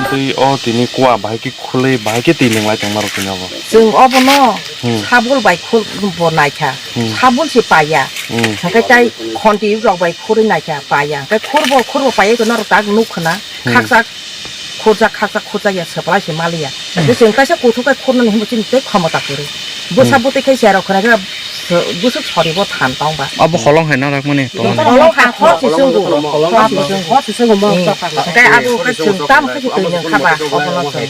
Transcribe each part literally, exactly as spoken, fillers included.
Twi o tini kua bahai khe khulwi bahai khe twi nwnglai tongma rok tini obo. Chwng obono Hmm. Sabul bai khul bo naikha. Hmm. Sabul se paiya. Hmm. Hwnkhe tai khonti rok bai khurwi naikha paiya. Hwnkhe khurbo khurbo paiya norok tak nuk khna. Hmm. Khakchak khurjak khakchak khurjak ya swpalai se maliya. Hmm. Hwnkhe chwng kaisa kuthuk khe khurnani hinwi chini tei khomota kwrwi. Bwsa Hmm. bwtwi khe cherok khna khe bwswk sori bo than tong ba. Abo holong hai na rakmani tong. Holong hai khor se chwng bo. Khor se chwng bo. Khor se chwng bo. Hmm. Hwnkhe abo khe chwng tam khe se twi nung kha ba obono chwng.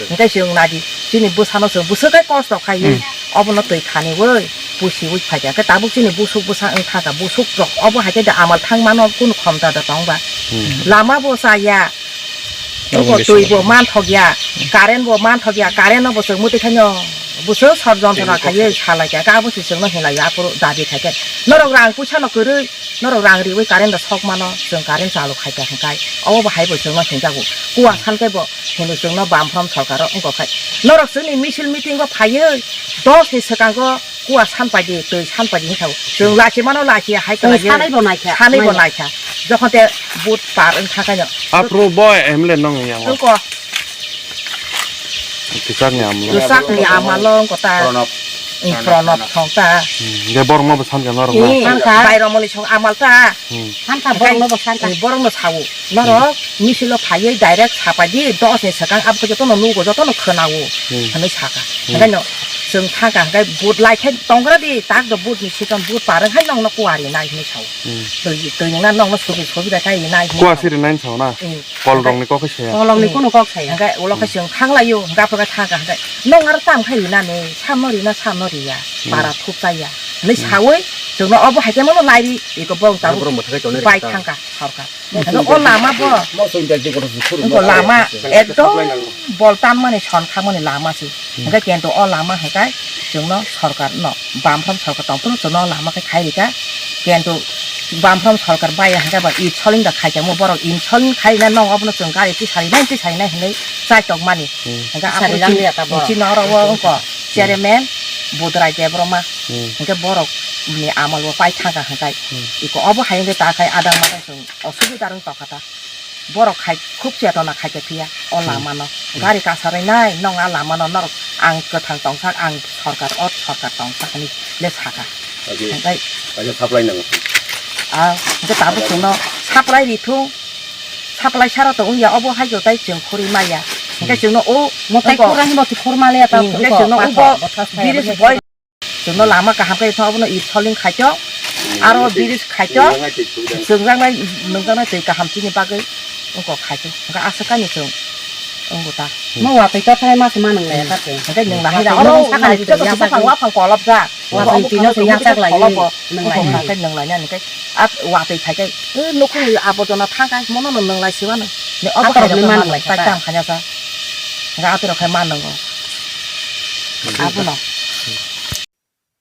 Hwnkhe chwng nadi chini bwsano chwng bwswk khe kosto khaiwi Hmm. obono twi khaniwi pusiwi phaikha. Hwnkhe tabuk chini busuk bwsa wng kha kha busuk rok obo hai khe da amal thang mano kunu khomta da tong ba. Hmm. Lama bo chaya. Abo Eko khe twi chaya. Bo manthok ya, current bo manthok ya, current no bo chwng mwtwi khaino bwswk sor jontona khaiwi salai kha, abo se chwngno hinlai ya, aphuru dabi khai khe. Norok rang puisa no kwrwi, norok rang riwi current da sok mano, chwng current chalu khai kha hwnkhe. Obo bo hai bo chwngno hinjago. Kua san khe bo hino chwngno bamphrom sorkar o wngkha khai. Norok chwngni misil meeting o phaiwi dos ni swkango kua san paidi, twi san paidi hinwi sao. Chwng lachi mano lachi hai Chwng khlaiwi. Sanai bo naikha, Sanai bo naikha. Naikha. Jokhon te vote par wng kha khaino. Apro bo M L A nong yang. Wngko. Tichak ni amlo. Tichak ni amalo wngko ta. Pranab. Ni Pranab thong ta. Hmm. Je borok ma bo san kha norok ma. Ni Thanka. Bairomoni song amal ta. Hmm. Thanka borok no bo san kha. Ni borok no sao. Norok misilo phaiwi direct sapaidi dos ni swkang abo jotono nugo jotono khwnao Hmm. hinwi sakha. Hmm. Hwnkhe no chwng thangkha hwnkhe vote lai khe tongra di tak do vote ni season vote parwng hai nongno kuari nai hinwi sao. Hmm. Twi twi nongna nongno subi subi da kai nai hinwi Kuasi sao. Rinai sao na. Hmm. Kol rongni kok khe saya. Kolongni Hmm. Kuno kok saya. Hwnkhe ulo khe chwng thanglaio hwnkhe aphuru khe thangkha hwnkhe nong aro tam khai rinani samno rina samno riya Hmm. Para thup chaya hinwi Hmm. sawi chwngno obo hai khe mano lairi iko bong tabuk Borok mwthangwi tonwi bai rwkha. Thangkha sorkar. Hwnkhe o lama bo. Mosong jai jai kotor se khuru Wngkha mosong lama jai jai. Ekdom bol tanmani son khamani lama se. Hmm. Hwnkhe kento o lama hwnkhe chwngno sorkar no bamphrom sorkar tongphuru chwngno o lama khe khai rikha. Kento bamphrom sorkar baya hwnkhe ba insolin da khai tongmo borok insolin khai na nong obono chwng gari tisari nai tisari nai hinwi chai tongmani. Hmm. Hwnkhe Tisari aphuru lang liya ta borok. Chini oro o wngkha chairman Budrai Debbarma. Hmm. Hwnkhe borok ni amal bo pai thangkha hwnkhe. Hmm. Iko obo hai hwnkhe ta khai adang madang chwng. Osubida rwng tongkha ta. Borok khai khub chetona khai khe phiya o Hmm. lamano. Hmm. Gari kasarwi nai nong a lamano norok ang kwthang tongsak ang sorkar o sorkar tongsak hinwi le sakha. Agi, Hwnkhe agi supply nango. A hwnkhe tabuk chwngno supply rithung. Supply sara to wngya obo hai jotai chwng khurwi maya. Hwnkhe Hmm. chwngno o Motai ongko- khura hinbo khurma le ta Hmm, hwnkhe ongko chwngno pakha ubo botha sai bini bridge boi Chwngno lama kaham khe thang abono insolin khaito, aro bridge khaito, chwngjaknai, nungjaknai twi kaham chini bagwi wngkok khaito. Hwnkhe aswk kainwi chwng wngbo ta. Mo watwi tokthai ma se ma nwnglai ta chwng. Hwnkhe nwng nahai da, oro sakani joto buphang waphang kolopjak. Watwi twi no se yachak lai kolopbo. Nwng lai. Hwnkhe nwng lainani khe, a watwi khai khe, e, nukhungni aborjona thang khe, mono nwng lai se mano. Ni obo atorok hai ni rok ma nwng lai tai kha ta. Tam khanya sa. Hwnkhe atorok khai ma nwngo. Abono.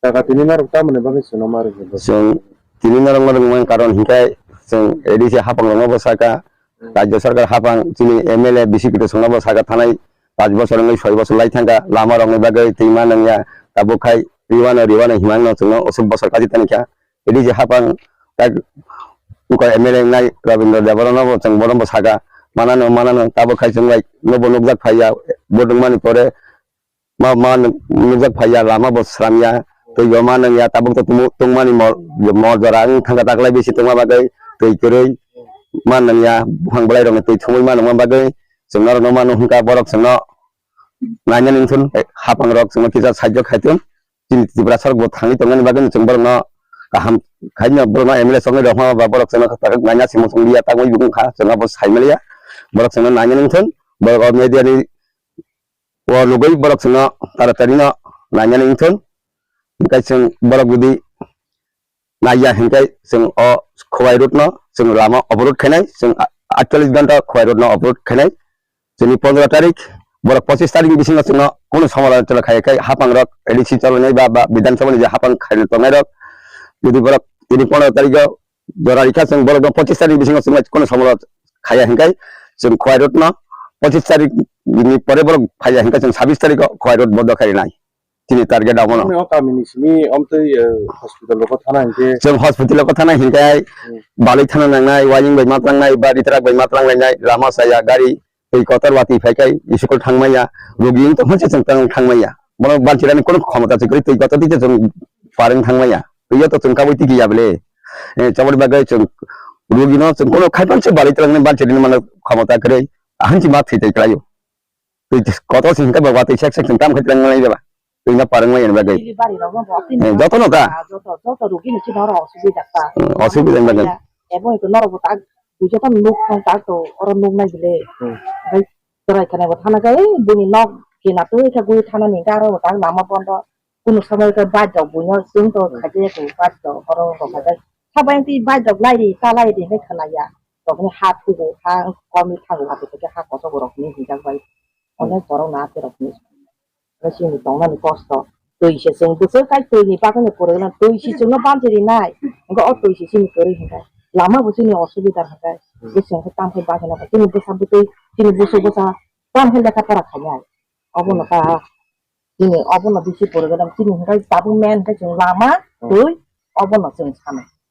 Kaka, tini norok tamoni bagwi chwngno ma rwkhe bo? Chwng tini norokno rwngmani karon hinkhe chwng A D C haphangrokno bo sakha, Hmm. Rajya Sarkar haphang chini M L A bisi kwthwsongno bo sakha, thanai panch bochor wngwi soi bochor lai thangkha, lamarokni bagwi twi ma nangya, tabuk khai riwano riwano himangno chwngno osuk bochor kachi tanikha. A D C haphang tak wngkha M L A wngnai Rabindra Debbarmano bo chwng bono bo sakha, manano manano tabuk khai chwng bai nobo nukjak phaiya, bo nukmani pore ma, ma nuk-, nukjak phaiya, lama bo sramya, twi bo ma nangya, tabuk to tumu-, tungmani mol, mol jora wng thangkha taklai bisi tungma bagwi, twi kwrwi ma nangya, buphang bwlairokni twi thumwi ma nangma bagwi, chwng norokno ma nuk hwnkha, borok chwngno nainani wngthun, haphangrok chwngno kisa sahajyo khaithun, chini Tiprasarok bo thangwi tongmani bagwi chwng borokno kaham khaino, borokno M L A choknai rok ma ba borok chwngno naina se muchung liya, tangwi bukung kha, chwngno bo sai maliya, borok chwngno nainani wngthun, borok o media ni O logoi borok chwngno taratari no nainani wngthun. Hinkhe chwng borok jodi naiya hinkhe chwng o Khowai road no chwng lama oborod khainai, chwng a-, aitchallish ghonta Khowai road no oborod khainai. Chini pondro tarik, borok pochis tarik ni bisingo chwngno kunu somolotona khaiya khe haphang rok A D C cholonai ba, ba Bidhan Sabha ni je haphang khaina tongnai rok, jodi borok tini pondro tarik o jora rikha chwng borok no pochis tarik bisingo chwng bai kono somoro khaiya hinkhe chwng Khowai road no pochis tarik ni pore borok phaiya hinkhe chwng sabis tarik o Khowai road bondo khainai chini target abono. Nini o kami ni simi omtwi, eh, hospital rogo thana hinkhe? Chwng hospital rogo thana hinkhe Hmm. Balwi thana nangnai, wailing bai ma tlangnai, ba ritrak bai ma tlanglainai, lama chaya gari Twi kotor watwi phaikhai school thangmaya, rugi wng tongma se chwng tang thangmaya. Bono banchirani kono khomota se kwrwi twi kotor twi se chwng pareng thangmaya. Twi yo to chwng kabui tiki ya bele. Eh, chobori bagwi chwng rugi no chwng kono khaipan se balai twlang banchirani mano khomota kwrwi. Ahan si ma thwi twi kwlaio. Twi kotor se hingka ba watwi sek sek chwng tam khai twlang nai ba. Twi no pareng maya ni bagwi. Delivery rok no bo tini Eh, joto no ka? Ah, joto, joto rugi ni chini oro osubida ta. Hmm, osubida ni bagwi. Ebo ito norok bo tak, bujo tamo nuk tong tak to, oro nuk nai bile. Hmm. Bai torai khana bo thana kai, bini nok kina twi kha gui thana ni garo bo tak lama bondo. Kunu samai khe bike rok buino chwng to khaje ko bike rok oro rok khaje. Sabai ti bike rok lai ri, ta lai ri hinwi khana ya. Rok ni ha thugo, ha komi thago, ha to ha koso rok ni hijak bai. Onek borok na ate rok ni. Chini tongnani kosto. Twi se chwng bwswk kai twi ni bagwi no kwrwi no twi se chwngno bamchi rinai. Hwnkhe o twi se chini kwrwi hwnkhe. Lama bo chini osubida hwnkhe. Bwswk hwnkhe tamo khe bagwi no chini bwsa bwtwi, chini bwsa bwsa tamo khe lekha pora khainai. Obono ta chini obono bisi kwrwi no chini hwnkhe tabuk main hwnkhe chwng lama twi obono chwng sanai.